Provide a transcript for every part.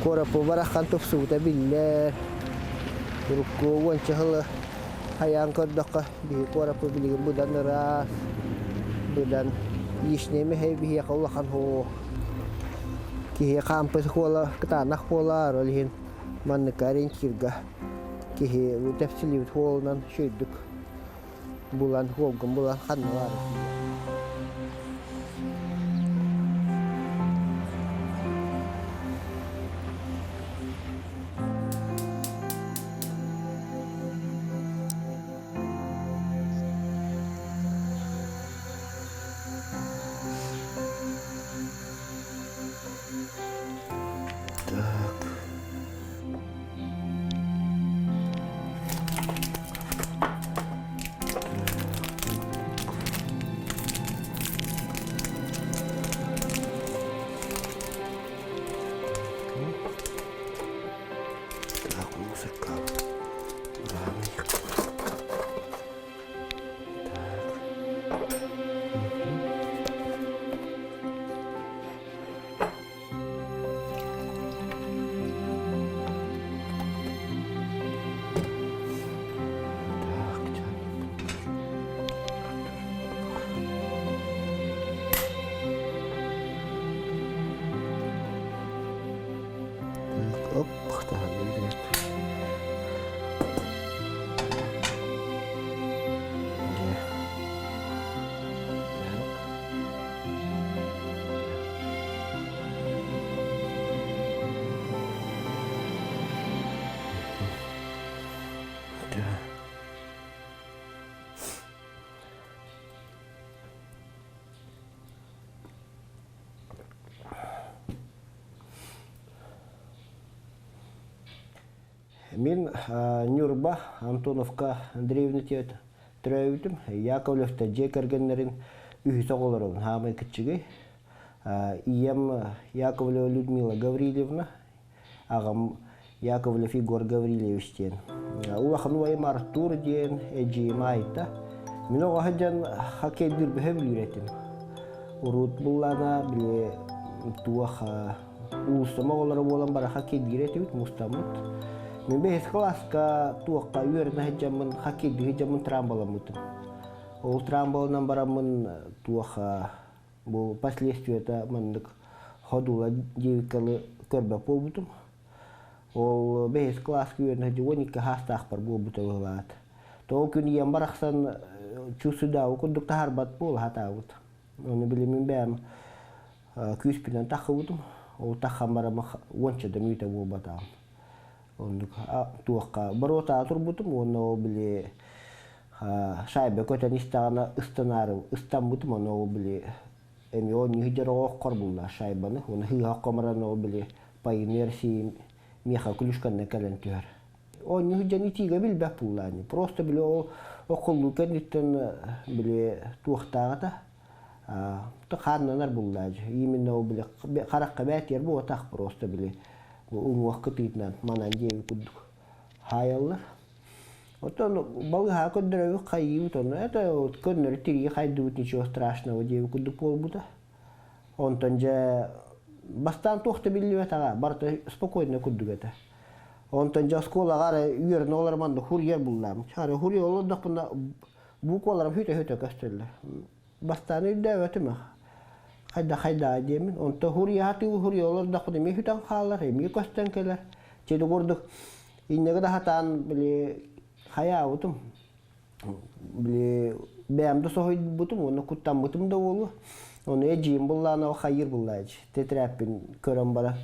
Куораппы бараххан тупсубута биллэр. Урукку уонча сылы хайаан көрдөххө, биһи куораппы билигин быдан ыраас, быдан лишний мэһэй биһиэхэ улахан һуу. Киһи хаампыт хуола кытаанах буолар, ол иһин манныкка ориентирга киһи тэпсилибит хуолунан үчүгэйдик булан, хуолгун булан ханна баар Так. Так, мусорка. Так. Так, оп, Мин Ньурба Антоновка Андреевна төрөөбүтүм. Яковлевтар дьиэ кэргэннэрин үһүс оҕолорун хаамай кыччыгый. Ийэм Яковлева Людмила Гаврильевна, аҕам Яковлев Егор Гаврильевич диэн. Улахан убайым Артур диэн, эдьиийим Айта. Мин оҕо сылдьан хоккейдыыр бөһө билир этим. Урут буллаана били туох уулуссам оҕолоро буолан бара хоккейдиир этибит, мустаммыт. Мин бэһис кылааска туохха үөрэнэ сылдьаммын, хоккейдыы сылдьаммын трамбаламмытым. Ол трамбаланан бараммын туох бу последствията маннык ходула диэбиккалы көрбөт буолбутум. Ол бэһис кылааска үөрэнэ сылдьан 12 саастаахпар буолбута быһылаат. Тоҕо күн ийэм барахсан чувствуйдаабы курдук таһаарбат буола сатаабыт. Ону билимин бэйэм күүспүнэн таххыбытым. Ол таххан баран уонча да мүнүүтэ буолбатаҕым. Оннук туохха боруотаа турбутум уонна ол били шайба көтөн истэҕинэ ыстанаары ыстаммытым ону ол били эмиэ оонньуу сылдьар оҕо булла шайбаны уонна сыыһа хоморон ол били по инерции миэхэ клюшканна кэлэн түһэр. Оонньуу сылдьан итиигэ билбэт буллаани. Просто били ол околлуу кэнниттэн били туохтааҕыта хааннанар буллаадьы. Именно ол били харахха бээтиэр буотах просто били уҥуох кытыытынан манан диэби курдук хаайаллар. Оттон балыыһаҕа көрдөрөбүт хайыыбыт ону это вот көннөрү тирии хайдыбыт ничего страшного диэби курдук буолбута. Онтон дьэ бастаан туох да биллибэтэҕэ, барыта спокойно курдук этэ. Онтон дьэ оскуолаҕа эрэ үөрэнэ олорон манна хурьер буллаам. Ары хурьер олордохпуна букваларым хүтэ-хүтэ көстөллөр. Бастаан өйдөөбөтүм хайда хайдаа диэмин. Онтон хурьяатыы хурьер олордохпуна эмиэ хүтэн хаалар, эмиэ көстөн кэлэр. Чэ курдук иннеги да сатаан били хайаабытым. Били бэйэм да соһуйбутум уонна куттаммытым да буолуо. Ону эдьиийим буллаана хайыыр буллаачы. Тэтэрээппин көрөн баран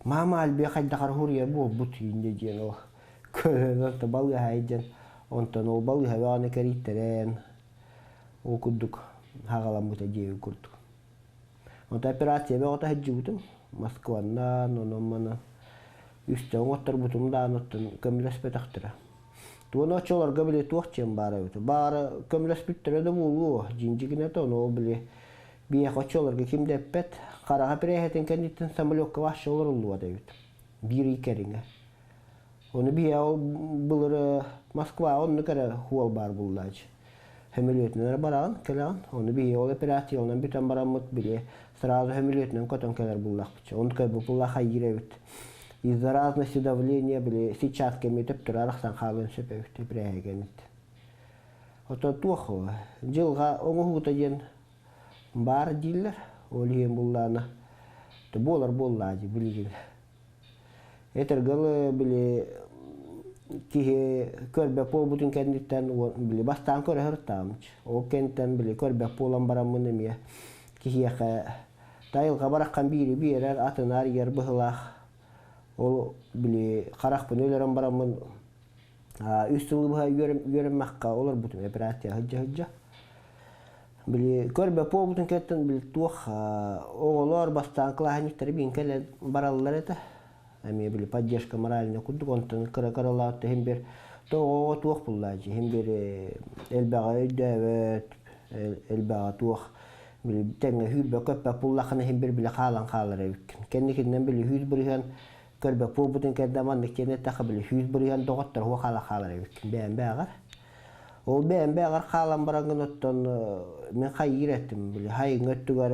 «Мама Альбия хайдахар хуруйар буолбут» инде диэн ол көрөн балыыһа диэн онтон ол балыыһа бөҕөнү кэрийтэрэн ол курдук хаҕаламмыта диэби курдук. Онтон операция бөҕөтө сылдьыбытым Москваннан, онон-манан үстэ оҥотторбутум даҕаны оттон көмөлөспөтөхтөрө. Туона оччолорго били туох дьиэм баара эбит. Баара көмөлөспүттэрэ да буолуо, дьиндьигинэ ону били биһиэхэ оччолорго ким да эппэт. Хараҕа прээһэтин кэнниттэн самолекка вообще олоруллубат эбит. Биир ый кэриҥэ. Ону биһиэхэ ол былыр Москваҕа оннук эрэ хуол баар буллаачы. Сөмөлүөтүнэн эрэ бараҕын, кэлэҕин. Ону биһиги ол операцияланан бүтэн бараммыт били сразу сөмөлүөтүнэн көтөн кэлэр буллахпыт. Ону көрбүт булла хайыыр эбит. Из-за разности давления били сетчатка эмиэ төптөрү арахсан хаалыан сөп эбит эпирээһигэнит. Оттон туох дьылҕа оҥоһуута диэн баар дииллэр. Ол иһин буллаана буолар буоллаа дии билигин. Этэргэ били киһи көрбөт буолбутун кэнниттэн били бастаан көрө сырыттаҕым. Ол кэнниттэн били көрбөт буолан бараммын эмиэ киһиэхэ тайылҕа бараххан биири биэрэр, атынаар иэр быһылаах. Ол били харахпын өлөрөн бараммын үс сылы быһа үөрэммэххэ олорбутум операция сылдьа-сылдьа. Били көрбөт буолбутун кэттэн били туох оҕолор бастаан кылааһынньыктары биин кэлэн бараллар этэ. Эмиэ били поддержка моральная курдук онтон кыра-кыралаах иһин бир тоҕо туох буллаачы иһин бир элбэҕи өйдөөбөт элбэҕи туох били тэҥҥэ хүүрбэ көппөт буллаххына иһин бир били хаалан хаалар эбиккин. Кэнникинэн били 100% көрбөт буолбутун кэннэ маннык диэн эттэххэ били 100% доҕоттор хуо хаала хаалар эбиккин бэйэм бээҕэр. Ол бэйэм бээҕэр хаалан бараҥҥын оттон мин хайыыр этим били хайыҥҥа өттүгэр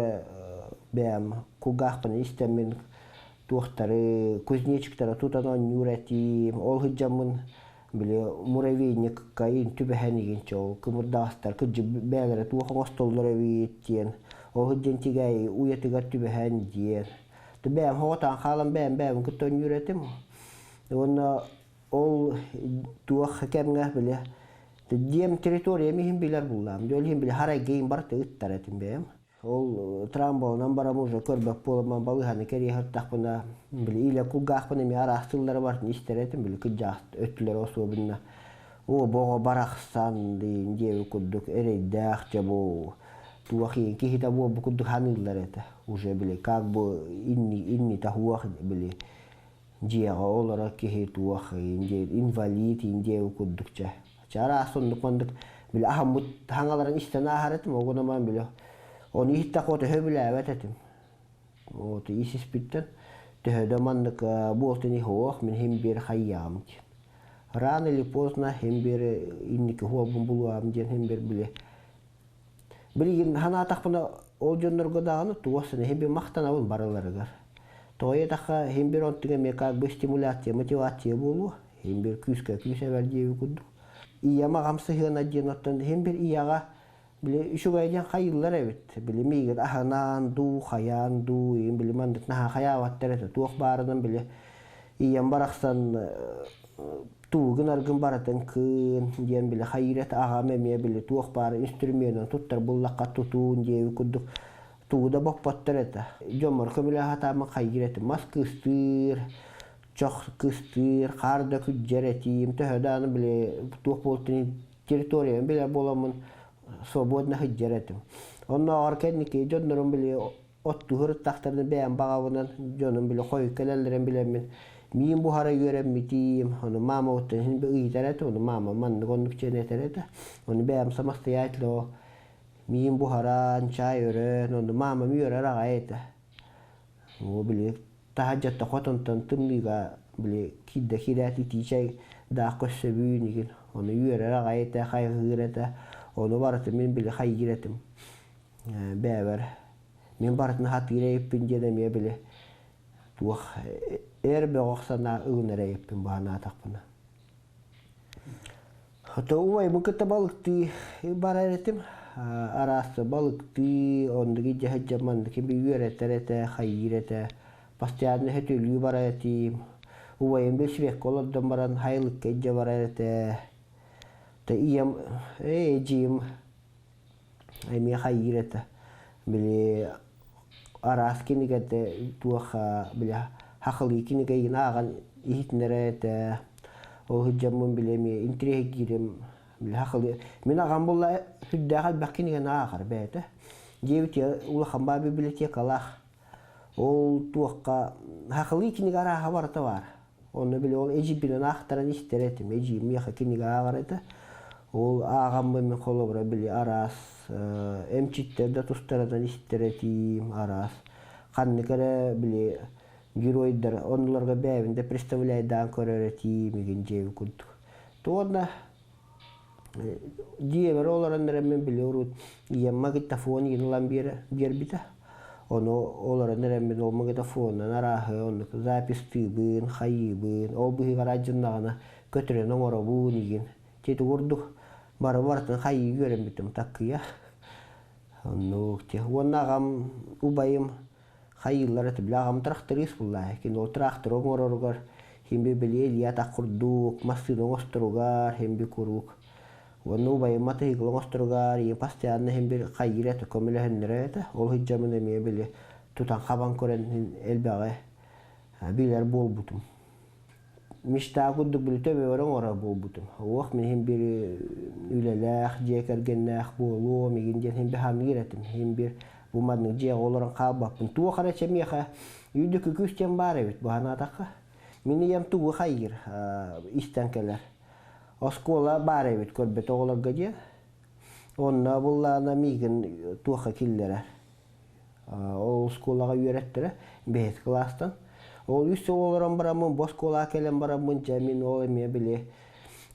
бэйэм кулгаахпын истэммин туохтары кузнечиктары тутан оонньуур этим ол сылдьаммын били муравейникка түбэһэн игин ол кымырдаҕастар кырдьык бэйэлэрэ туох оҥостоллор эбит диэн ол сылдьан тигээйи уйатыгар түбэһэн диэн бэйэм хоҕотоон хаалан бэйэм бэйэбин кытта оонньуур этим уонна ол туох кэмҥэ били дьиэм территориям иһин билэр буллаам дьол иһин били харайгыйын барыта ыттар этим бэйэм ол трамболунан барам уже көрбөт буоламмын балыыһаны кэрийэ сырыттахпына били илэ кулгаахпын эмиэ араас тыллары барытын истэр этим били кырдьаҕас өттүлэрэ особенно о боҕо барахсан диин диэби курдук эрэйдээх дьэ бу туох иин киһитэ буолбут курдук саныыллар этэ уже били как бы инни иннитэ хуох били дьиэҕэ олорор киһи туох инвалид индия курдук чэ чараас оннук маннык били аһаммыт хаҥаларын истэн ааһар этим огунаман били ону иһиттэххэ төһө билээбэт этим вот ис испиттэн төһө да маннык буолтун иһоох мин хим биэр хайыаҕым диэн рано или поздно хим биэр инники хуолбун булуам диэн хим биэр били Билигин санаатахпына, ол дьоннорго даҕаны туох сана иһин махтанабын барыларыгар. Тоҕо диэтэххэ, иһин бир онтуга эмиэ как бы стимуляция, мотивация буолуо. Иһин бир күүскэ күүс эбэр диэби курдук. Ийэм аҕам сыһыана диэн оттон иһин бир ийэҕэ били үчүгэй диэн хайыыллар эбит. Били миигин аһынаан дуу, хайаан дуу, иһин били маннык наһаа хайаабаттар этэ. Туох баарынан били ийэм барахсан Тугу гынаргын барытын кыын диэн били хайыырат аҕам эмиэ били туох баар инструменын туттар буллахха тутуун диэби курдук тугу да боппоттор этэ. Дьоммор көмөлөһө сатааммын хайыыр этим. Мас кыстыыр, чох кыстыыр, хаар да күрдьэр этиим. Төһө даҕаны били туох буолтун территорияны билэр буоламмын свободно сылдьар этим. Оннооҕор кэнники дьоннорум били оттуһур ыттахтарына бэйэм баҕабынан дьонум били хойукка кэлэллэрин билэммин миин буһара үөрэммитим ону мама оттон иһин ыйытар этэ ону мама маннык оннук диэн этэр этэ ону бэйэм самостоятельно миин буһаран чай өрөн ону мамам үөрэр аҕай этэ ол били таһырдьатта хотонтон тымныыга били киирдэ киирээт итии чай даах көрсөбүүн игин ону үөрэр аҕай этэ хайҕыыр этэ ону барытын мин били хайгыыр этим бэйэбэр мин барытын сатыыр эбиппин диэн эмиэ били туох эр бөҕөх санаа ылынар эбиппин баһанаатахпына. Хото убайбын кытта балыктыы барар этим. Араас балыктыы, оннук илдьэ сылдьан маннык үөрэтэр этэ, хайыыр этэ. Постоянно сөтүөлүү барар этим. Убайым билсибэккэ олордон баран хайылыкка илдьэ барар этэ. Ийэм, ээ эдьиийим эмиэ хайыыр этэ. Били араас кинигэтэ туох били хахылыы кинигэ игин ааҕан иһитинэрэ этэ. Ол сылдьаммын били эмиэ интириэһиргиирим били хахылыы. Мин аҕам буолла сүрдээх элбэх кинигэни ааҕар бэйэтэ. Дьиэбит улахан баа библиотекалаах. Ол туохха хахылыы кинигэ арааһа барыта баар. Онно били ол эдьиийбинэн аахтаран истэр этим. Эдьиийим миэхэ кинигэ ааҕар этэ. Ол ааҕаммын мин холобура били араас эмчиттэр да тустарынан истэр этим, араас ханнык эрэ били геройдар оннуларга бэйэбин да представляйдаан көрөр этим игин дьиэби курдук. Туонна дьиэбэр олорон эрэ мин били урут ийэм магнитофон игин ылан биэрбитэ. Ону олорон эрэммин ол магнитофонунан арааһы оннук запистыыбын, хайыыбын, ол быһыыгар алдьаннаҕына көтүрэн оҥоробун игин. Ити курдук бары барытын хайыы үөрэммитим таккыйа. Оннук те. Уонна аҕам убайым хайыыллар этэ. Били аҕам тракторист буллаа. Кини ол трактор оҥороругар химби били Илья так курдук массыына оҥосторугар химби куруук. Уонна убайым матыһыгыл оҥосторугар ийэм постоянно иһин бир хайыыр этэ, көмөлөһөннөрө этэ. Ол сылдьаммын эмиэ били тутан-хабан көрөн элбэҕи билэр буолбутум. Мечта курдук били төбөбөр оҥорор буолбутум. Уох мин иһин бир үлэлээх, дьиэ кэргэннээх буолуом игин диэн иһин быһаамныыр этим. Иһин бир бу маннык дьиэҕэ олорон хаалбаппын. Туох эрэ чэмиэхэ үрдүкү күүс диэн баар эбит бу санаатахха. Мин ийэм тугу хайыыр истэн кэлэр. Оскуола баар эбит көрбөт оҕолорго диэн. Онно буллаана миигин туохха киллэрэр. Ол оскуолаҕа үөрэттэрэ бэһис кылаастан. Ол үс сыл олорон бараммын, бу оскуолаҕа кэлэн бараммын, дьэ мин ол эмиэ били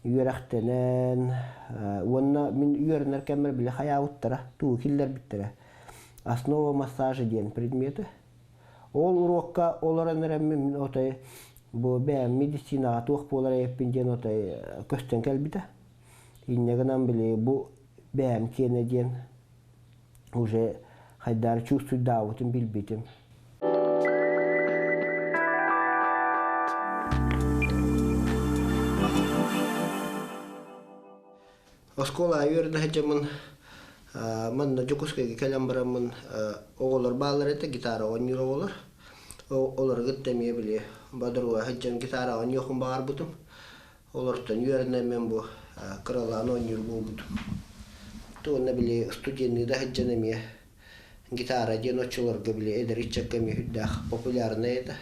үөрэхтэнэн уонна мин үөрэнэр кэммэр били хайаабыттара, тугу киллэрбиттэрэ. Основа массажа диэн предметы. Ол уруокка олорон эрэммин мин отой бу бэйэм медицинаҕа туох буолар эбиппин диэн отой көстөн кэлбитэ. Инньэ гынан били бу бэйэм киэнэ диэн уже хайдары чувствуйдаабытын билбитим. Оскуола үөрэнэ сылдьаммын манна Дьокуускайга кэлэн бараммын оҕолор бааллар этэ, гитара оонньуур оҕолор. Олору кытта эмиэ били бодоруһа сылдьан гитара оонньуохпун баҕарбытым. Олортон үөрэнэммин бу кыралаан оонньуур буолбутум. Уонна били студенныы да сылдьан эмиэ гитара диэн оччолорго били эдэр ыччакка эмиэ сүрдээх популярнай этэ.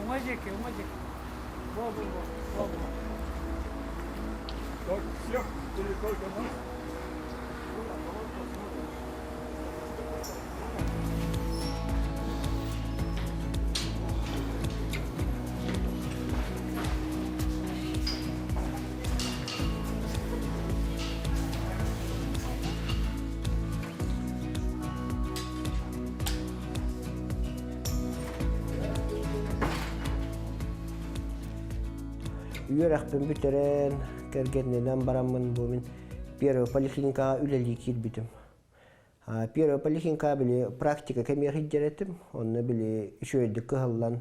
Уҥа диэки, уҥа диэки. Во, во, во, во, во. Так, всех или только нас? Үөрэхпин бүтэрэн, кэргэнинэн бараммын бу мин первый поликлиникаҕа үлэлии киирбитим. Первый поликлиникаҕа били практика кэмигэр сылдьар этим. Онно били үчүгэйдик кыһаллан,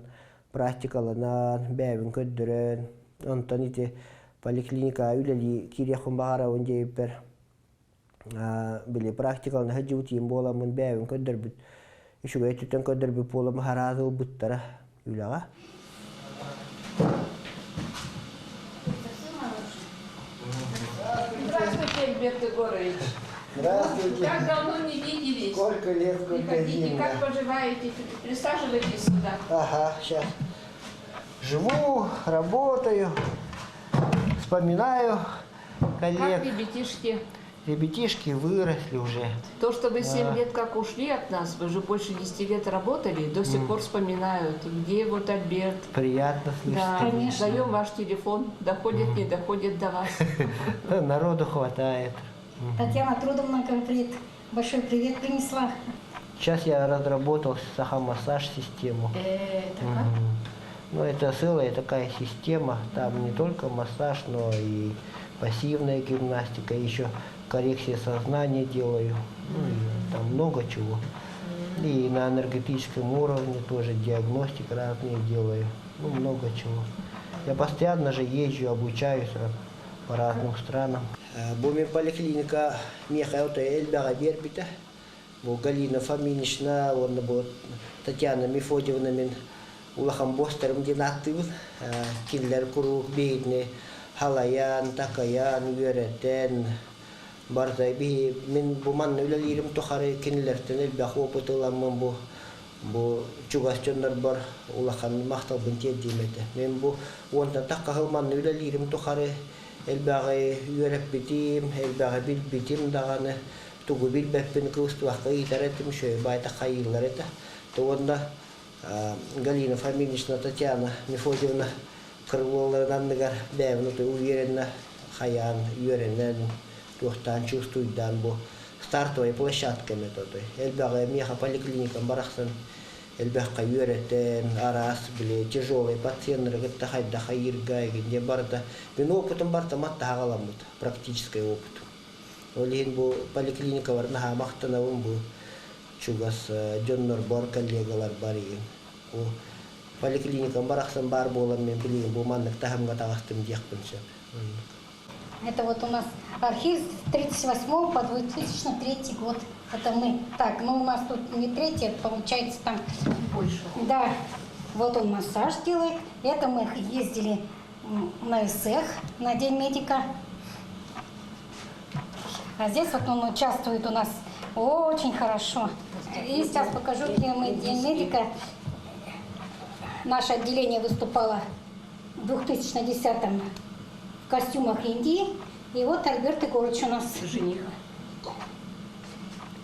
практикаланан, бэйэбин көрдөрөн, онтон ити поликлиникаҕа үлэлии киириэхпин баҕарабын диэбиппэр били практикалана сылдьыбыт ийэм буоламмын бэйэбин көрдөрбүт үчүгэй өттүттэн көрдөрбүт буолам араас ылбыттара үлэҕэ. Здравствуйте, Альберт Егорович. Здравствуйте. Как давно не виделись. Сколько лет, сколько Приходите, зим. как поживаете? Присаживайтесь сюда. Ага, сейчас. Живу, работаю, вспоминаю коллег. Как ребятишки? Ребятишки выросли уже. То, что вы 7 лет как ушли от нас, вы же больше 10 лет работали, до сих пор вспоминают, где вот Альберт. Приятно слышать. Да, конечно. даем ваш телефон, доходит, не доходит до вас. Народу хватает. Татьяна Трудовна говорит, большой привет принесла. Сейчас я разработал сахамассаж систему. Это как? Ну, это целая такая система. Там не только массаж, но и пассивная гимнастика, еще коррекция сознания делаю. Ну, и там много чего. И на энергетическом уровне тоже диагностик разные делаю. Ну, много чего. Я постоянно же езжу, обучаюсь по разным странам. Бу мин поликлиника миэхэ элбэҕи биэрбитэ. Бу Галина Фоминична уонна бу Татьяна Мефодьевна мин улахан буостарым диэн ааттыыбын. Кинилэр куруук биһигини халайан, такайан, үөрэтэн, барыта биһи мин бу манна үлэлиирим тухары кинилэртэн элбэх опыт ыламмын бу бу чугас дьоннорбор улахан махталбын тиэрдиим этэ. Мин бу уонтан тахха сыл манна үлэлиирим тухары элбэҕи үөрэппитим, элбэҕи билбитим даҕаны тугу билбэппин кыбыстыбакка ыйытар этим, үчүгэй баайта хайыыллар этэ. Уонна Галина Фоминична Татьяна Мефодьевна Крылоларын анныгар бэйэбин үөрэнэ хайаан үөрэнэн туохтаан чувствуйдаан бу стартовая площадка методы элбэҕи миэхэ поликлиникам барахсан элбэххэ үөрэтэн араас били тяжелый пациеннары кытта хайдах хайыырга игин барыта мин опытым барыта маттаһаҕаламмыт практический опыт ол иһин бу поликлиникалар наһаа махтанабын бу чугас дьоннорбор коллегаларбар игин бу поликлиникам барахсан баар буолан мен билигин бу маннык таһымҥа таҕыстым диэхпин сөп. Это вот у нас архив с 38 по 2003 год. Это мы. Так, ну у нас тут не третье, получается там... Больше. Да. Вот он массаж делает. Это мы ездили на СЭХ, на День медика. А здесь вот он участвует у нас очень хорошо. И сейчас покажу, где мы День медика. Наше отделение выступало в 2010 в костюмах Индии. И вот Альберт Егорович у нас. Жених.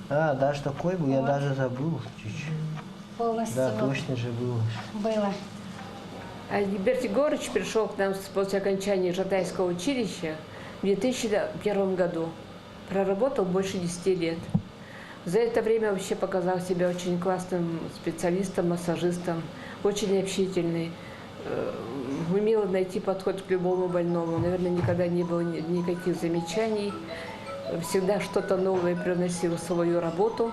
А, даже такой был, я даже забыл чуть-чуть. Полностью Да, вот точно же было. было. Альберт Егорович пришел к нам после окончания Жатайского училища в 2001 году. Проработал больше 10 лет. За это время вообще показал себя очень классным специалистом, массажистом, очень общительный. Умел найти подход к любому больному. Наверное, никогда не было никаких замечаний. Всегда что-то новое приносил в свою работу.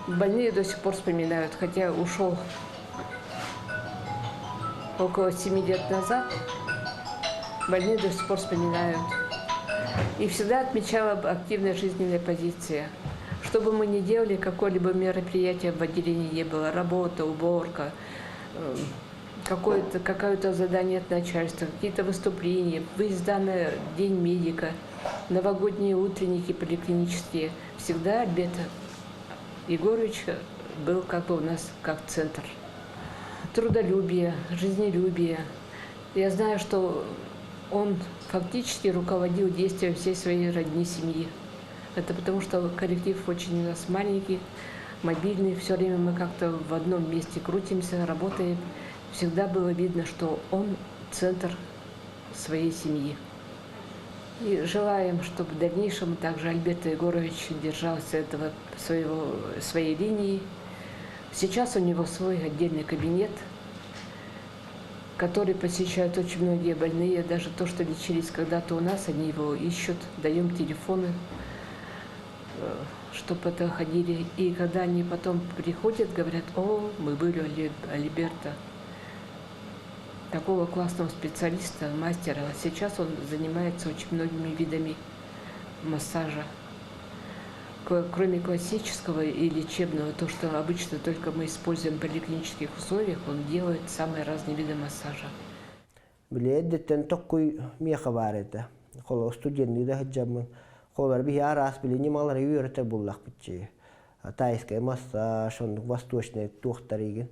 Больные до сих пор вспоминают, хотя ушел около 7 лет назад. Больные до сих пор вспоминают. И всегда отмечала активная жизненная позиция. Что бы мы ни делали, какое-либо мероприятие в отделении не было, работа, уборка, какое-то какое задание от начальства, какие-то выступления, выезда на День медика, новогодние утренники поликлинические. Всегда Альберт Егорович был как бы у нас как центр. Трудолюбие, жизнелюбие. Я знаю, что он фактически руководил действием всей своей родни семьи. Это потому, что коллектив очень у нас маленький, мобильный, все время мы как-то в одном месте крутимся, работаем. Всегда было видно, что он центр своей семьи. И желаем, чтобы в дальнейшем также Альберт Егорович держался этого своего, своей линии. Сейчас у него свой отдельный кабинет, который посещают очень многие больные. Даже то, что лечились когда-то у нас, они его ищут, даем телефоны, чтобы это ходили. И когда они потом приходят, говорят, о, мы были у Альберта, такого классного специалиста, мастера. Сейчас он занимается очень многими видами массажа. Кроме классического и лечебного, то, что обычно только мы используем в поликлинических условиях, он делает самые разные виды массажа. Билиэддиттэн токкуй миэхэ баар этэ. Холо студенныы да сылдьаммын. Холор биһи араас били ньымалары үөрэтэр буллахпытчы. Тайскай массаж, оннук восточный туохтар игин.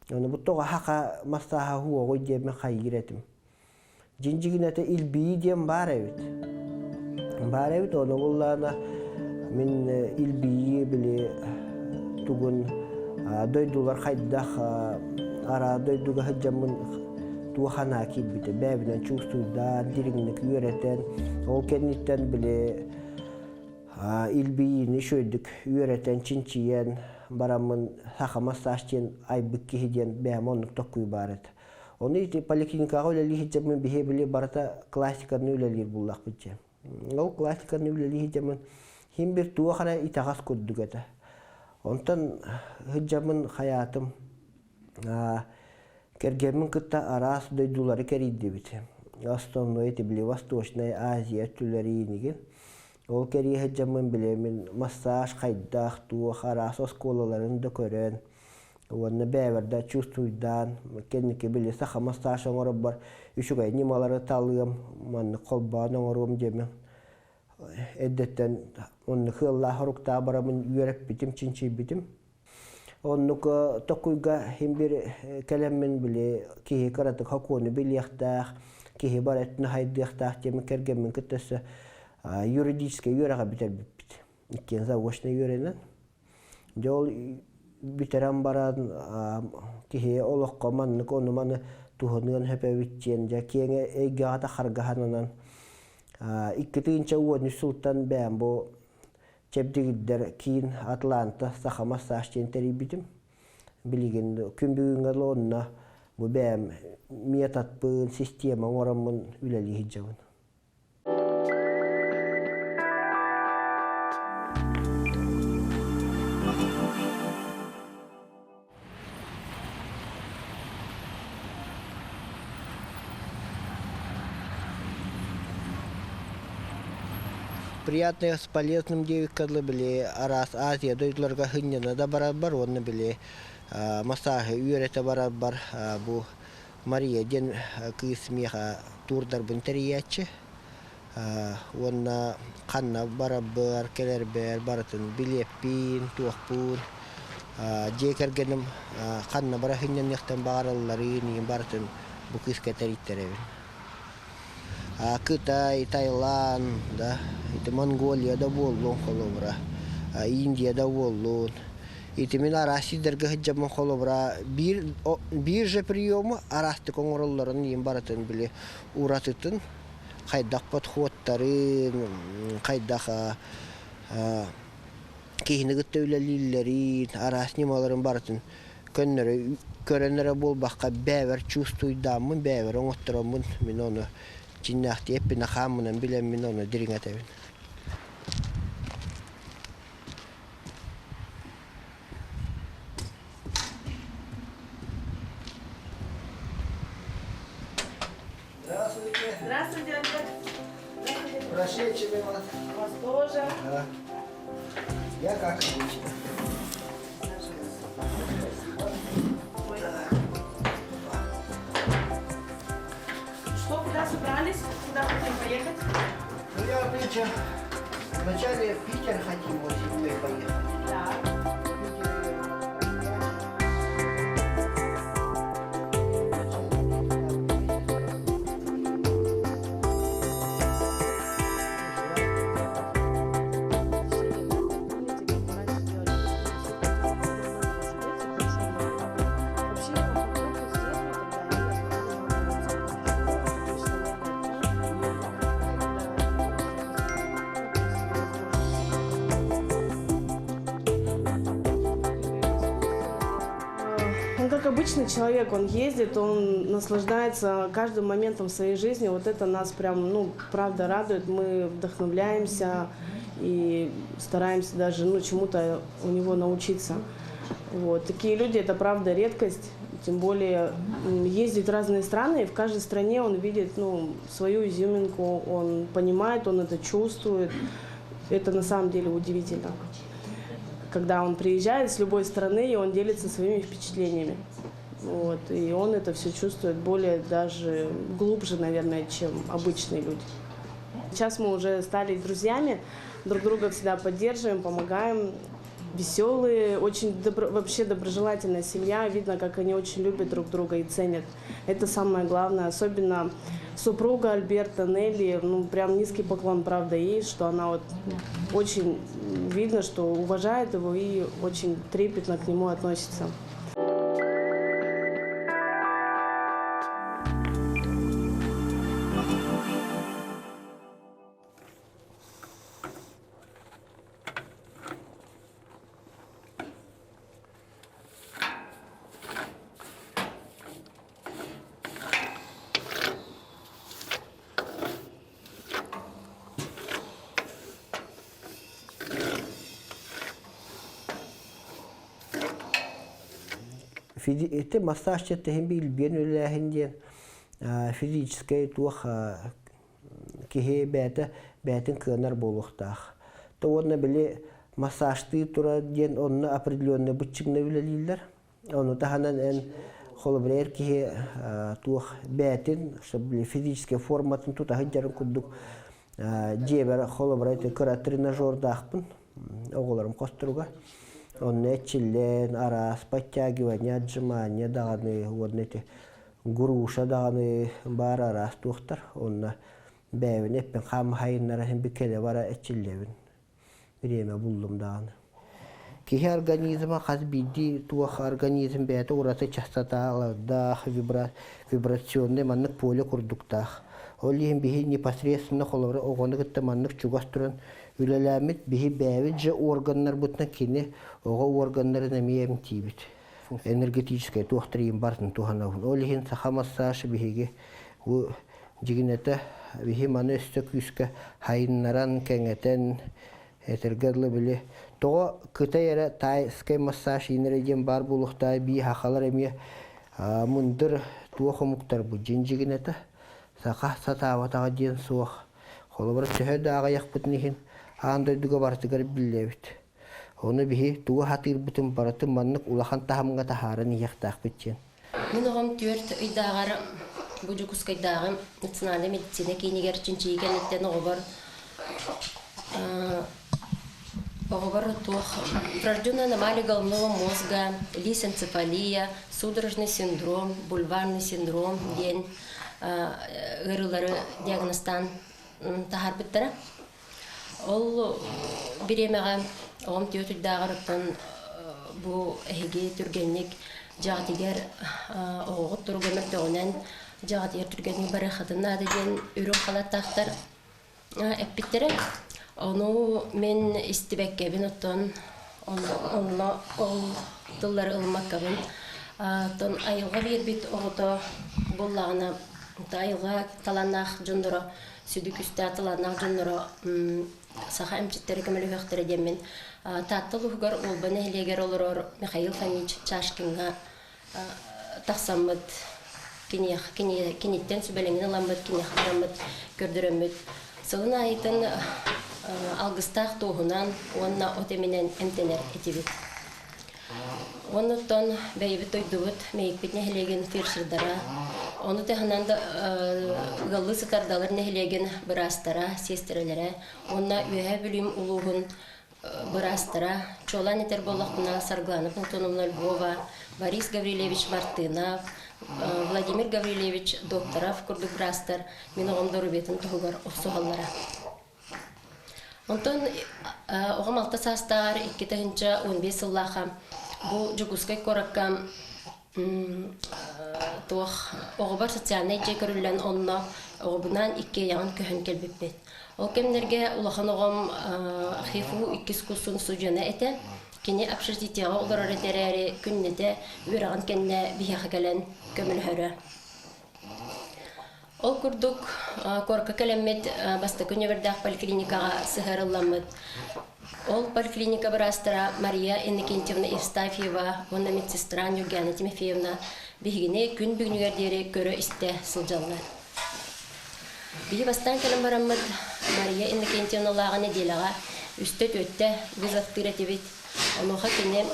Ону бу тоҕо хака массааһа хуоҕуй диэммин хайыыр этим. Дьиҥ-дьиҥинэтэ илбийии диэн баар эбит. Баар эбит, ону буллаана мин илбийии били тугун дойдулар хайдах араа дойдуга сылдьаммын туох анаа киирбитэ бэйэбинэн чувствуйдаан дириҥник үөрэтэн ол кэнниттэн били илбийиини үчүгэйдик үөрэтэн чинчийэн бараммын саха массаж диэн айбыт киһи диэн бэйэм оннук токкуй баар этэ. Ону ити поликлиникаҕа үлэлии сылдьаммын биһи били барыта классиканы үлэлиир буллахпыт дьэ. Ол классиканы үлэлии сылдьаммын син бир туох эрэ итэҕэс курдук этэ. Онтон сылдьаммын хайаатым кэргэммин кытта араас дойдулары кэрийдибит. Основной ити били Восточная Азия өттүлэриинигин. Ол кэрийэ сылдьаммын билэмин массаж хайдах, туох араас оскуолаларын да көрөн уонна бэйэбэр да чувствуйдаан кэнники били саха массаж оҥоробор үчүгэй ньымалары талыам, маннык холбоон оҥоруом диэмин эрдэттэн оннук ыаллаах оруктаах бараммын үөрэппитим, чинчийбитим. Оннук токуйга иһин бир кэлэммин били киһи кыратык хокуону билиэхтээх, киһи бар өттүн хайдыахтаах диэмин кэргэммин кытта өссө юридическай үөрэҕи бүтэрбиппит. Иккиэн заочно үөрэнэн. Дьэ ол бүтэрэн баран киһи олоххо маннык ону-маны туһаныан сөп эбит диэн дьэ киэҥ эйгэҕэ тахаргаһанынан 2013 сылтан бэйэм бу чэбдигирдэр киин Атланта саха массаж диэн тэрийбитим. Билигин күн бүгүҥҥэ онно бу бэйэм методпын, система оҥороммун үлэлии сылдьабын. Приятное с полезным диэбиккэ дылы били араас Азия дойдуларга сынньана да барарбар уонна били массааһы үөрэтэ барарбар бу Мария диэн кыыс миэхэ туурдарбын тэрийээччи уонна ханна барарбар, кэлэрбэр барытын билиэппин, туохпун, дьиэ кэргэним ханна бара сынньаныахтан баҕаралларын иһин барытын бу кыыска тэрийтэрэбин. Кытай, Таиланд, да, ити Монголия да буоллун холобура, Индия да буоллун. Ити мин араас сирдэргэ сылдьаммын холобура биир, биир же приему араастык оҥороллорун иһин барытын били уратытын хайдах подходтарын, хайдах киһини кытта үлэлииллэрин, араас ньымаларын барытын көннөрү көрөн эрэ буолбакка бэйэбэр чувствуйдааммын, бэйэбэр оҥоттороммун мин ону дьиҥнээхтии эппинэ хааммынан билэммин ону дириҥэтэбин. Здравствуйте. Здравствуйте, Альберт. Прошедшими вас. Вас тоже. Да. Я как обычно. Что, куда собрались? Куда хотим поехать? Ну, я нынче вначале в Питер хотим вот семьей поехать. Да. Он как обычный человек, он ездит, он наслаждается каждым моментом своей жизни. Вот это нас прям, ну, правда радует. Мы вдохновляемся и стараемся даже, ну, чему-то у него научиться. Вот. Такие люди – это правда редкость, тем более ездить в разные страны, и в каждой стране он видит ну, свою изюминку, он понимает, он это чувствует. Это на самом деле удивительно. Когда он приезжает с любой страны, и он делится своими впечатлениями. Вот, и он это все чувствует более даже глубже, наверное, чем обычные люди. Сейчас мы уже стали друзьями, друг друга всегда поддерживаем, помогаем. Веселые, очень добро, вообще доброжелательная семья. Видно, как они очень любят друг друга и ценят. Это самое главное. Особенно супруга Альберта Нелли, ну прям низкий поклон, правда, ей, что она вот очень видно, что уважает его и очень трепетно к нему относится. Ити массаж чэттэһин билбиэн үлэлээһин диэн физическэй туох киһи бэйэтэ бэйэтин кыанар буолуохтаах. То уонна били массажтыы тура диэн онно определенный быччыҥна үлэлииллэр. Ону таһынан эн холобура эр киһи туох бэйэтин физическэй форматын тута сылдьарын курдук дьиэбэр холобура ити кыра тренажердаахпын оҕолорум хосторугар. Онно эрчиллэн араас подтягивание, отжимание даҕаны уонна ити груша даҕаны баар араас туохтар. Онно бэйэбин эппин хаамыһайыннара иһин кэлэ бара эрчиллэбин. Бириэмэ буллум даҕаны. Киһи организма хас биирдии туох организм бэйэтэ ураты частоталардаах, вибрационный маннык поле курдуктаах. Ол иһин биһи непосредственно холобура оҕону кытта маннык чугас туран үлэлээммит биһи бэйэбит же органнарбытынан кини оҕо органнарын эмиэ эмтиибит. Энергетическэй туохтар иһин барытын туһанабын. Ол иһин саха массаж биһиги бу дьигинэтэ биһи маны өссө күүскэ хайыннаран, кэҥэтэн этэргэ дылы били тоҕо Кытай эрэ тайскай массаж иинэрэ диэн баар буолуохтаах бии сахалар эмиэ мындыр туох омуктарбыт дьин дьигинэтэ саха сатаабатаҕа диэн суох. Холобура төһө да аҕыйахпытын иһин аан дойдуга барытыгар биллэбит. Ону биһи тугу сатыырбытын барытын маннык улахан таһымҥа таһааран иһиэхтээхпит диэн. Мин оҕом 4 ыйдааҕар бу Дьокуускайдааҕы национальнай медицина киинигэр чинчийии кэнниттэн оҕобор оҕобор туох врожденная аномалия головного мозга, лисенцефалия, судорожный синдром, бульварный синдром диэн ыарыылары диагнозтаан таһаарбыттара. Ол бириэмэҕэ оҕом түөрт ыйдааҕар оттон бу эһиги түргэнник дьаҕатыгар оҕоҕут туруга мөлтөҕүнэн дьаҕатыгар түргэнник барыаххытын наада диэн үрүҥ халаттаахтар эппиттэрэ. Ону мин истибэккэбин оттон онно ол тыллары ылыммаккабын оттон айылҕа биэрбит оҕото буоллаҕына айылҕа талааннаах дьонноро сүдү күүстээх талааннаах дьонноро саха эмчиттэрэ көмөлөһүөхтэрэ диэммин Таатта улууһугар Уолба нэһилиэгэр олорор Михаил Фомич Чашкиҥҥа тахсаммыт киниттэн сүбэлэҥин ыламмыт, киниэхэ бараммыт көрдөрөммүт сылын аайытын алгыстаах туоһунан уонна от эминэн эмтэнэр этибит. Оннуттан бэйэбит дойдубут Мэйикпит нэһилиэгин фельдшердара, ону таһынан да ыаллыы сытар Далыр нэһилиэгин быраастара, сиэстэрэлэрэ уонна Үөһээ Бүлүүм улууһун быраастара, чуолаан этэр буоллахпына, Саргылана Платоновна Львова, Борис Гаврильевич Мартынов, Владимир Гаврильевич Докторов курдук быраастар мин оҕом доруобуйатын туһугар охсуһаллара. Онтон оҕом алта саастааҕар 2015 сыллаахха бу Дьокуускай куоракка туох оҕобор социальнай дьиэ көрүллэн онно оҕобунаан иккиэйэҕин көһөн кэлбиппит. Ол кэмнэргэ улахан оҕом ХИФУ иккис курсун студена этэ. Кини общежитиеҕа олорор этэ эрээри күннэтэ үөрэҕин кэннэ биһиэхэ кэлэн көмөлөһөрө. Ол курдук, куоракка кэлэммит бастакы нүөмэрдээх поликлиникаҕа сыһыарылламмыт. Ол поликлиника быраастара Мария Иннокентьевна Евстафьева уонна медсестра Нюргана Тимофеевна биһигини күн бүгүнүгэр диэри көрө-истэ сылдьаллар. Биһи бастаан кэлэн бараммыт Мария Иннокентьевналааҕы нэдиэлэҕэ үстэ-түөртэ вызовтыыр этибит. Онуоха кини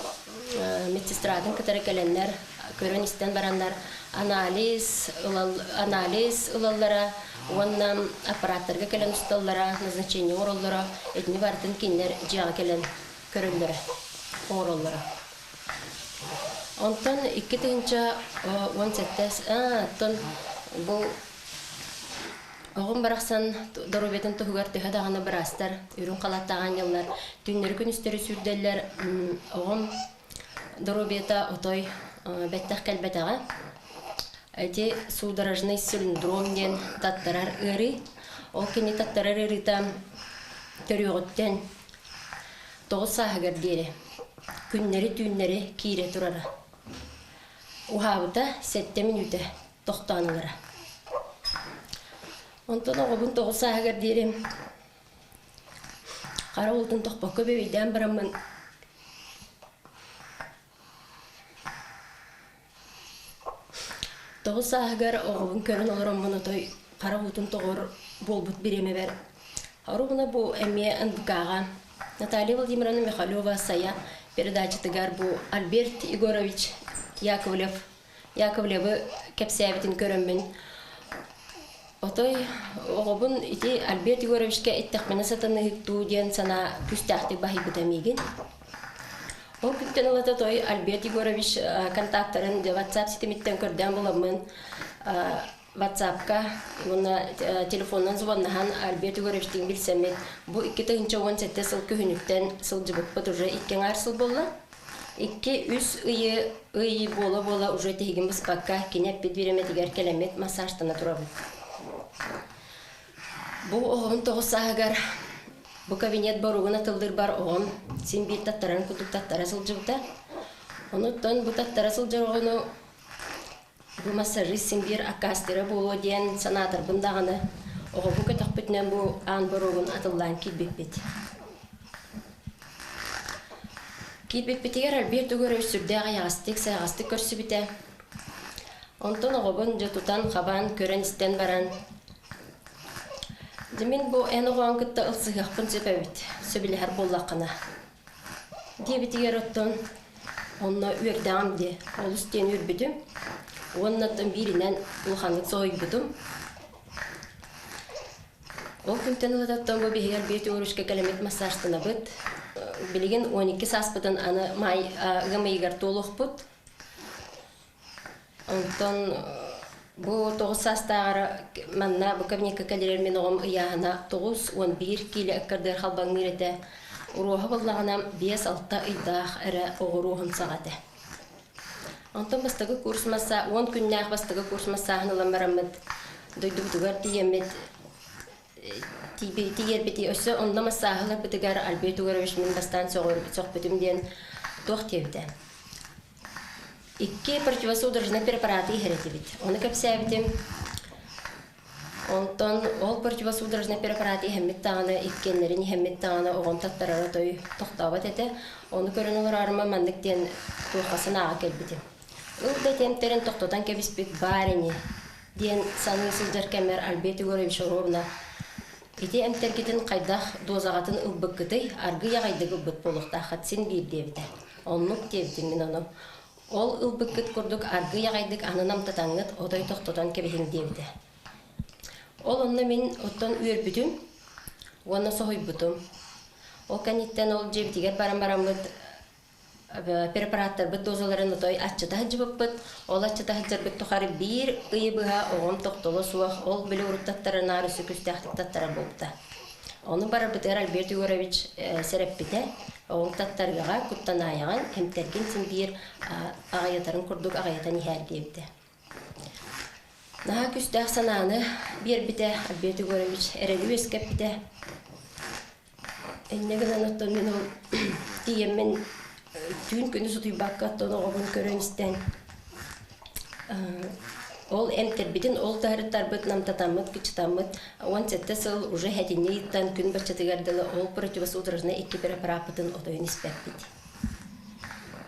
медсестратын кытары кэлэннэр, көрөн-истэн бараннар анализ, ылал, анализ ылаллара уонна аппараттарга кэлэн усталлара, назначение оҥороллоро, итини барытын кинилэр дьиэҕэ кэлэн көрөллөрө, оҥороллоро. Онтон 2017 оттон бу Оҕом барахсан доруобуйатын туһугар төһө даҕаны быраастар үрүҥ халаттаах аанньаллар түүннэри-күнүстэри сүүрдэллэр, оҕом доруобуйата отой бэттэх кэлбэтэҕэ. Ити судорожный синдром диэн таттарар ыарыы. Ол кини таттарар ыарыыта төрүөҕүттэн 9 сааһыгар диэри күннэри-түүннэри киирэ турара. Уһаабыта сэттэ мүнүүтэ тохтоон ылара. Онтон оҕобун 9 сааһыгар диэри хара уолтун тохпокко бүөбэйдээн бараммын. Тоҕус сааһыгар оҕобун көрөн олороммун отой хара уутун тоҕор буолбут бириэмэбэр Оруобуна бу эмиэ НБК-ҕа Наталья Владимировна Михалева Сайа передачатыгар бу Альберт Егорович Яковлев Яковлевы кэпсээбитин көрөммүн отой оҕобун ити Альберт Егоровичка иттэхпинэ сатаныһыктуу диэн санаа күүстээхтик баһыйбыта миигин. Ол күнтэн ылата той Альберт Егорович контактарын WhatsApp ситимиттэн көрдөөн буламмын WhatsApp-ка уонна телефонунан звоннаһан Альберт Егоровичтыын билсэммит бу 2017 сыл күһүнүттэн сылдьыбыппыт уже икки аҥаар сыл буолла. Икки-үс ыйы ый буола-буола уже тиһигин быспакка кини эппит бириэмэтигэр кэлэммит массажтана турабыт. Бу оҕом тоҕус сааһыгар бу кабинет боругун атыллыырбар оҕом син биир таттаран курдук таттара сылдьыбыта. Онуттан бу таттара сылдьар оҕону Бу массажист син биир аккаастыыра буолуо диэн санаатарбын даҕаны, оҕобун көтөхпүтүнэн бу аан боруогун атыллаан киирбиппит. Киирбиппитигэр Альберт Егорович сүрдээх айаҕастык, сайаҕастык көрсүбүтэ. Онтон оҕобун дьэ тутан-хабан, көрөн-истэн баран, «Дьэ мин бу эн оҕоҥ кытта ылсыһыахпын сөп эбит, сөбүлэһэр буоллаххына» Диэбитигэр оттон онно үөрдэҕим дии, олус диэн үөрбүтүм. Уонна оттон бииринэн улаханнык соһуйбутум. Ол күнтэн ылата оттон бу биһиги Альберт Егоровичка кэлэммит массажтанабыт. Билигин 12 сааспытын аны маай ыам ыйыгар туолуохпут. Онтон бу тоҕус саастааҕар манна бу кабинекка кэлэрэр мин оҕом ыйааһына 91 киилэ ыккардыгар халбаҥныыр этэ. Уруоһа буоллаҕына 5-6 ыйдаах эрэ оҕо уруоһун саҕа этэ. Онтон бастакы курс масса 10 күннээх бастакы курс массааһын ылан бараммыт дойдубутугар тиийэммит тиийэрбити өссө онно массааһыларбытыгар Альберт Егорович мин бастаан сөхпүтүм диэн туох диэбитэ. Икки противосудорожнай препараты иһэр этибит. Ону кэпсээбитим. Онтон ол противосудорожнай препараты иһэммит даҕаны, иккиэннэрин иһэммит даҕаны оҕом таттарара той тохтообот этэ. Ону көрөн олорорум маннык диэн туохха санааҕа кэлбитим. Ыл да тиэмтэрин тохтотон кэбиспит баар ини диэн саныы сылдьар кэммэр Альберт Егорович Оровна ити эмтэргитин хайдах дозаҕатын ылбыккытый, аргыый аҕайдык ылбыт буолуохтааххыт син биир диэбитэ. Оннук диэбитим мин ону. Ол ылбыккыт курдук аргыый аҕайдык анын амтатаҥҥыт отой тохтотон кэбиһиҥ диэбитэ. Ол онно мин оттон үөрбүтүм уонна соһуйбутум. Ол кэнниттэн ол дьиэбитигэр баран бараммыт препараттарбыт дозаларын отой аччата сылдьыбыппыт. Ол аччата сылдьарбыт тухары биир ыйы быһа оҕом тохтоло суох ол били урут таттарынаар өссө күүстээхтик таттарар буолбута. Ону барарбытыгар Альберт Егорович сэрэппитэ, оҕоҥ таттарыаҕа, куттанаайаҕын, эмтэргин син биир аҕыйатарын курдук аҕыйатан иһээр диэбитэ. Наһаа күүстээх санааны биэрбитэ Альберт Егорович, эрэли үөскэппитэ. Инньэ гынан оттон мин ол тиийэммин түүн күнүс утуйбакка оттон оҕобун көрөн-истэн Ол эмтэрбитин ол таһырыттарбыт намтатаммыт, кыччатаммыт 17 сыл уже хэтинньи ыйыттан күн баччатыгар дылы ол противосудорожнай икки препараппытын отойун испэппит.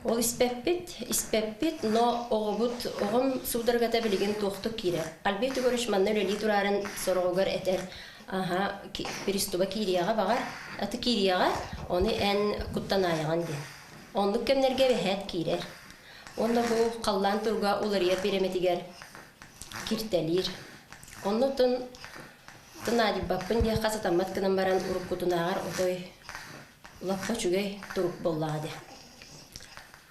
Ол испэппит, испэппит, но оҕобут, оҕом судорогата билигин туохтук киирэр. Альберт Егорович манна үлэлии турарын сороҕугар этэр, аха, пристуба киириэҕэ баҕар, аты киириэҕэ, ону эн куттанаайаҕын диэн. Оннук кэмнэргэ эбэһээт киирэр. Уонна бу халлаан туруга уларыйар бириэмэтигэр киртэлиир. Оннуттан тынаадьыбаппын диэххэ сатаммат гынан баран уруккутунааҕар отой лаппа үчүгэй турук буоллаҕа дии.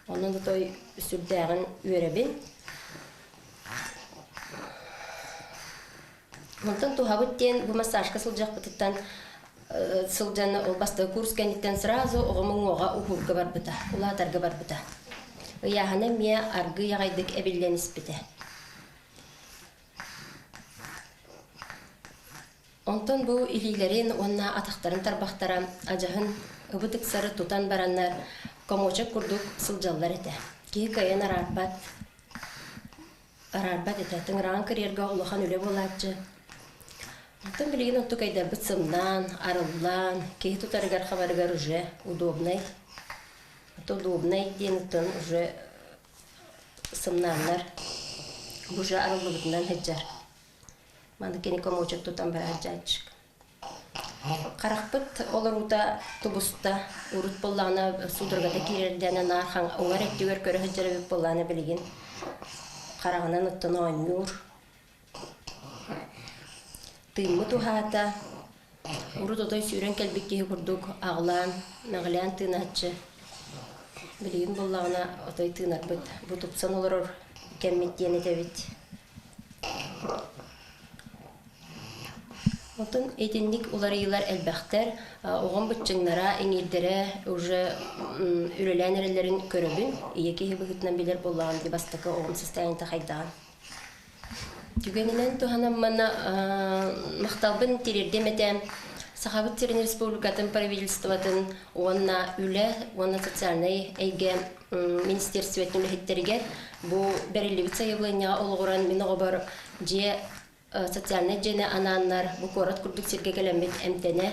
Онон отой сүрдээҕин үөрэбин. Онтон туһабыт диэн бу массажка сылдьахпытыттан сылдьан ол бастакы курс кэнниттэн сразу оҕом уҥуоҕа уһуурга барбыта, улаатарга барбыта. Ыйааһына эмиэ аргыый аҕайдык эбиллэн испитэ. Онтон бу илиилэрин уонна атахтарын тарбахтара адьаһын ыбыт-ыксары тутан бараннар комочек курдук сылдьаллар этэ. Киһи кыайан араарбат Араарбат этэ. Тыҥыраҕын кырыйарга улахан үлэ буолааччы. Оттон билигин оттук айдарбыт сымнаан, арыллаан, киһи тутарыгар-хабарыгар уже удобнай. Это удобнай диэн оттон уже сымнааннар. Бу же арыллыбытынан сылдьар. Маны кини комочек тутан барар дьааччык. Харахпыт олоруута тубуста. Урут буоллаҕына судургата киирэрдээнэ наар уҥар өттүгэр көрө сылдьар эбит буоллаҕына билигин хараҕынан оттон оонньуур. Тыыммыт уһаата. Урут отой сүүрэн кэлбит киһи курдук аҕылаан, мэҕилээн тыынааччы. Билигин буоллаҕына отой тыынарбыт бу тупсан олорор кэммит диэн этэбит. Отон итинник уларыйыылар элбэхтэр. Оҕом быччыҥнара, иҥиирдэрэ уже үлэлээн эрэллэрин көрөбүн. Ийэ киһи быһыытынан билэр буоллаҕым дии бастакы оҕом состояниета хайдаҕын. Түгэнинэн туһанан манна махталбын тириэрдиэм этэ Сахабыт сирин республикатын правительствотын уонна үлэ уонна социальнай эйгэ министерствотын үлэһиттэригэр бу бэриллибит сайабылыанньаҕа олоҕуран мин оҕобор дьиэ социальнай дьиэни анааннар бу куорат курдук сиргэ кэлэммит эмтэнэ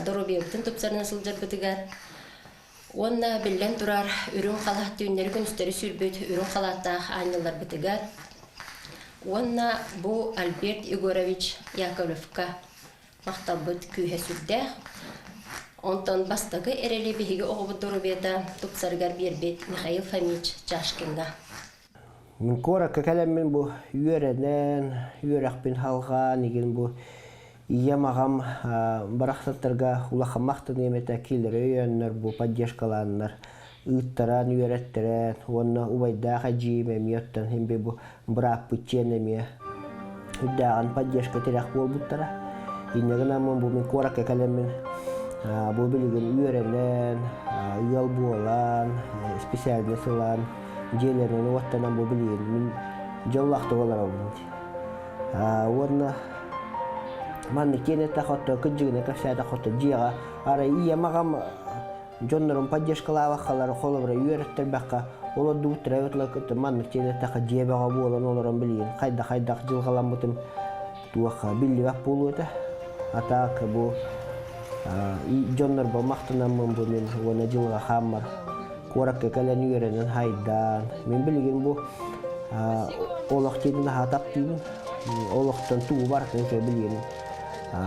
доруобуйабытын тупсарына сылдьарбытыгар уонна биллэн турар үрүҥ халаат түүннэри күнүстэри сүүрбүт үрүҥ халааттаах аанньалларбытыгар уонна бу Альберт Егорович Яковлевка махталбыт күүһэ сүрдээх. Онтон бастакы эрэли биһиги оҕобут доруобуйата тупсарыгар биэрбит Михаил Фомич Чашкиҥҥа. Мин куоракка кэлэммин бу үөрэнэн, үөрэхпин халҕаан игин бу ийэм аҕам барахсаттарга улахан махтаныам этэ киилэри өйөөннөр бу поддержкалааннар ыыттаран үөрэттэрэн уонна убайдаах эдьиийим эмиэ оттон химби бу бырааппыт чиэн эмиэ үрдээҕин поддержка тирэх буолбуттара. Инньэ гынаммын бу мин куоракка кэлэммин бу билигин үөрэнэн, ыал буолан, специальность ылан, дьиэлэринэн уоттанан бу билигин мин дьоллоохтук олоробун. Уонна маннык киэн эттэххэ отто кырдьыгына кэпсээтэххэ отто дьиэҕэ арай ийэм аҕам дьоннорун поддержкалаабаккалар холобура үөрэттэрбэххэ олордубуттара эбэтэр кытта маннык диэн эттэххэ дьиэ бөҕө буолан олорон билигин хайдах-хайдах дьылҕаламмытым туох биллибэт буолуо этэ. А так бу дьоннорбор махтанаммын бу мин уонна дьылҕа хааммар куоракка кэлэн үөрэнэн хайдаан мин билигин бу олох диэн наһаа таптыыбын олохтон тугу барытын билигин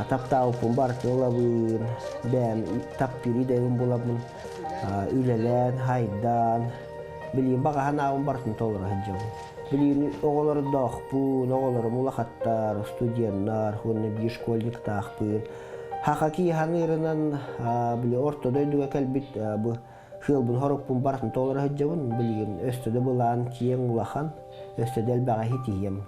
таптаабыппын барытын ылабын бэйэм таптыыр идэбин булабын үлэлээн хайдаан билигин баҕа санаабын барытын толоро сылдьабын билигин оҕолордоохпун оҕолорум улахаттар студеннар уонна биир школьниктаахпын хаха киһи саныырынан били орто дойдуга кэлбит бу сыалбын-сорукпун барытын толоро сылдьабын билигин өссө да былаан киэҥ улахан өссө да элбэҕи ситиһиэм.